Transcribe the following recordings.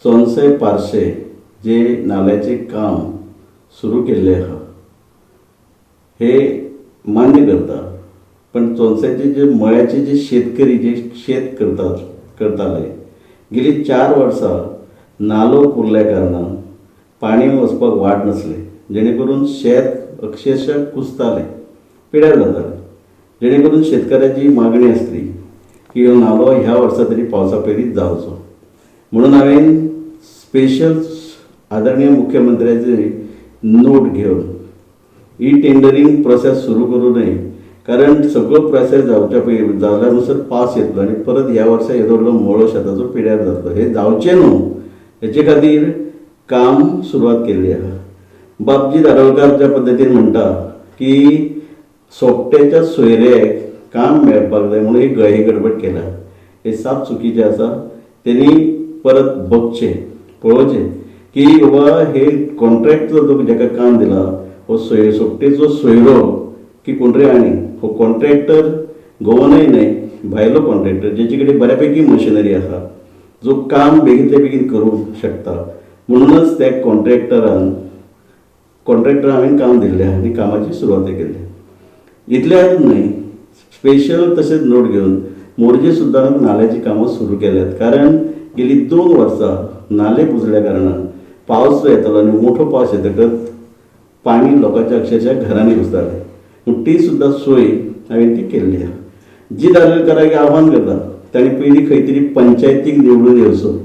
चोनसे पार्से जे नाल्याचें काम सुरू केल्लें आहा हे मान्य करता, पण चोनसेचे जे मळ्याचे जे शेतकरी जे शेत करतात करताले गेली 4 वर्सां नालो पुरल्या कारणान पाणी वचपाक वाट नासले, जेणे करून शेत अक्षरशः कुसतालें, पिड्यार जातालें. जेणे करून शेतकऱ्याची मागणी आसली की हो नालो ह्या वर्सा तरी पावसा पयलींच जावचो. म्हणून हांवें स्पेशल आदरणीय मुख्यमंत्र्याचे नोट घेवन ई टेंडरींग प्रोसेस सुरू करूं नये, कारण सगळो प्रोसेस जावच्या पयलीं जाल्या नुसर पावस येतलो आनी परत ह्या वर्सा येदो व्हडलो मळो शेताचो पिड्यार जातलो. हें जावचें न्हू हेचे खातीर काम सुरवात केल्ली आहा. बाबजी दारोलकार ज्या पद्दतीन म्हणटा की सोपट्याच्या सोयऱ्याक काम मेळपाक जाय म्हणून ही ही गडबड केल्या, हे साप चुकीचें आसा. तेणी परत बघचें, पळोवचें की बाबा हे कॉन्ट्रॅक्ट जो जेका काम दिला हो सोय सोपटेचो सोयरो की कोण तरी. आनी हो कॉन्ट्रॅक्टर गोवनय न्हय, भायलो कॉन्ट्रॅक्टर जेचे कडेन बऱ्यापैकी मशिनरी आसा, जो काम बेगीनच्या बेगीन करूंक शकता. म्हणूनच त्या कॉन्ट्रॅक्टर हांवें काम दिल्लें आहा आनी कामाची सुरवात केल्ली. इतल्याच न्हय, स्पेशल तशेंच नोट घेवन मोरजे सुद्दां नाल्याची कामां सुरू केल्यात, कारण गेली 2 वर्सां नाले बुजल्या कारणान पावस जो येतालो आनी मोठो पावस येतकच पाणी लोकांच्या अक्षरशः घरांनी घुसतालें. पूण ती सुद्दां सोय हांवें ती केल्ली आहा. जी दादोलकाराक आव्हान करता, तांणी पयलीं खंय तरी पंचायतीक निवडून येवचो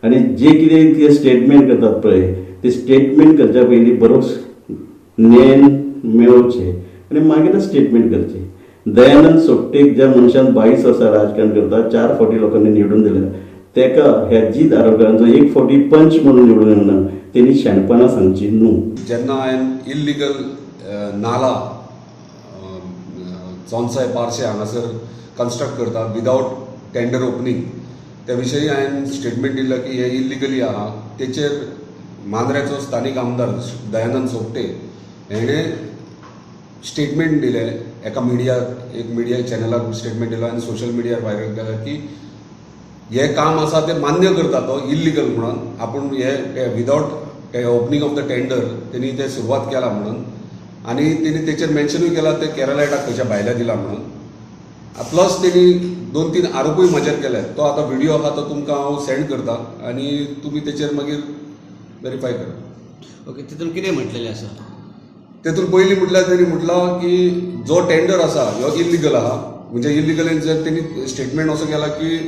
आनी जे कितें ते स्टेटमेंट करतात पळय, ते स्टेटमेंट करच्या पयलीं बरो ज्ञान मेळोवचें आनी मागीरच स्टेटमेंट करचें. दयानंद सोपटेक ज्या मनशान 22 वर्सां राजकारण करता, चार फावटी लोकांनी निवडून दिल्या, तेका ह्या जीत आरोलकारांचो एक फावटी पंच म्हणून निवडून येवना, तेणी शाणपणां सांगची न्हू. जेन्ना हांवें इल्लिगल नाला चोनसाय पार्शे हांगासर कन्स्ट्रक्ट करता विदावट टेंडर ओपनींग, त्या विशयी हांवें स्टेटमेंट दिलां की हे इल्लिगली आहा. तेचेर मांद्र्याचो स्थानीक आमदार दयानंद सोपटे हेणें स्टेटमेंट दिलें एका मिडिया एक मिडिया चॅनलाक स्टेटमेंट दिलो आनी सोशल मिडियार व्हायरल केलें की हे काम आसा तें मान्य करता तो इल्लिगल म्हणून, आपूण हे without opening of the tender तेणी तें सुरवात केला म्हणून. आनी तेणी तेचेर मेन्शनूय केला ते केरलायटाक खंयच्या भायल्या दिला म्हणून. प्लस तेणी दोन तीन आरोपूय म्हजेर केले. तो आतां व्हिडिओ आहा, तो तुमकां हांव सेंड करता आनी तुमी तेचेर मागीर वेरीफाय करा. ओके, तितून कितें म्हटलेलें आसा? तेतून पयलीं म्हटल्यार तेणी म्हटलां की जो टेंडर आसा हो इल्लिगल आहा. म्हणजे इल्लिगल जर तेणी स्टेटमेंट असो केला की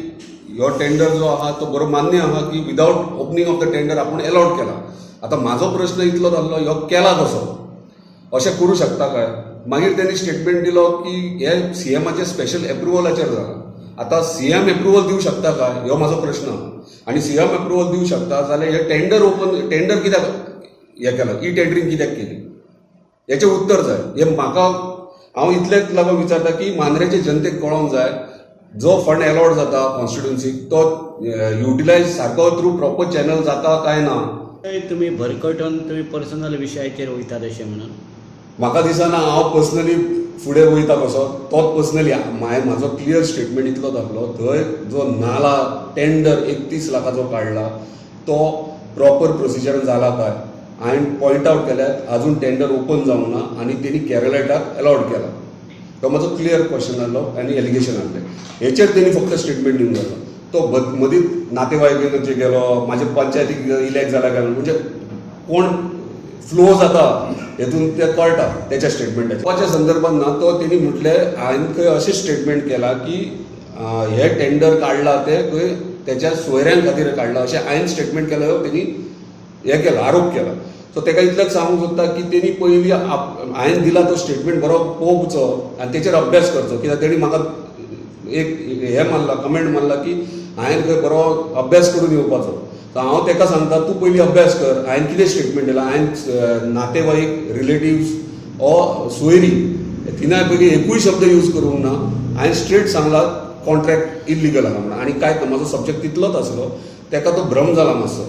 हो टेंडर जो आहा तो बरो मान्य आहा की without opening of the tender आपूण एलॉट केला. आतां म्हाजो प्रश्न इतलो जाल्लो, हो केला कसो, अशें करूं शकता काय? मागीर तेणी स्टेटमेंट दिलो की हे सीएमाचे स्पेशल एप्रुवलाचेर जाला. आतां सीएम एप्रुवल दिवं शकता काय, हो म्हाजो प्रश्न आहा. आनी सीएम एप्रुवल दिवं शकता जाल्यार हे टेंडर ओपन टेंडर कित्याक हे केला, ई टेंडरींग कित्याक केली, हेचें उत्तर जाय. हे म्हाका हांव इतलेंच लागून विचारता की मांद्रेचे जनतेक कळोंक जाय, जो फंड एलॉट जाता कॉन्स्टिट्युन्सीक तो युटिलायज सारको थ्रू प्रॉपर चॅनल जाता काय ना. तुमी भरकटून तुमी पर्सनल विशयाचेर वयतात अशें म्हणून. म्हाका दिसना हांव पर्सनली फुडें वयता कसो. तोच पर्सनली हांवें म्हाजो क्लियर स्टेटमेंट इतलो जाल्लो, थंय जो नाला टेंडर 31 लाखाचो काडला तो प्रॉपर प्रोसिजर जाला काय. हांवें पॉयंट आवट केल्यात, अजून टेंडर ओपन जावंक ना आनी तेणी केरलायटाक एलॉट केला. तो म्हाजो क्लियर क्वेश्चन आहलो आनी एलिगेशन आहलें. हेचेर तेणी फक्त स्टेटमेंट दिवंक जालो. तो मदींच नातेवाईकांचे गेलो, म्हाजे पंचायतीक इलेक्ट जाला काय, म्हणजे कोण फ्लो जाता हेतून ते कळटा तेच्या स्टेटमेंटाच्या संदर्भात ना. तो तेणी म्हटलें हांवें खंय अशें स्टेटमेंट केलां की हे टेंडर काडला ते खंय तेच्या सोयऱ्यां खातीर काडला, अशें हांवें स्टेटमेंट केलें, तेणी हे केला, आरोप केला. सो तेका इतलेंच सांगूंक सोदता की तेणी पयलीं हांवें दिला तो स्टेटमेंट बरो पळोवचो आनी तेचेर अभ्यास करचो, कित्याक तेणी म्हाका एक हे मारला, कमेंट मारला की हांवें खंय बरो अभ्यास करून येवपाचो. सो हांव तेका सांगता, तूं पयलीं अभ्यास कर, हांवें कितें स्टेटमेंट दिलां. हांवें नातेवाईक, रिलेटिव्स ओ सोयरी तिनाय पयलीं एकूय शब्द यूज करूंक ना. हांवें स्ट्रेट सांगला कॉन्ट्रॅक्ट इल्लिगल आहा म्हणून आनी काय म्हाजो सब्जेक्ट तितलोच आसलो. तेका तो भ्रम जाला मातसो.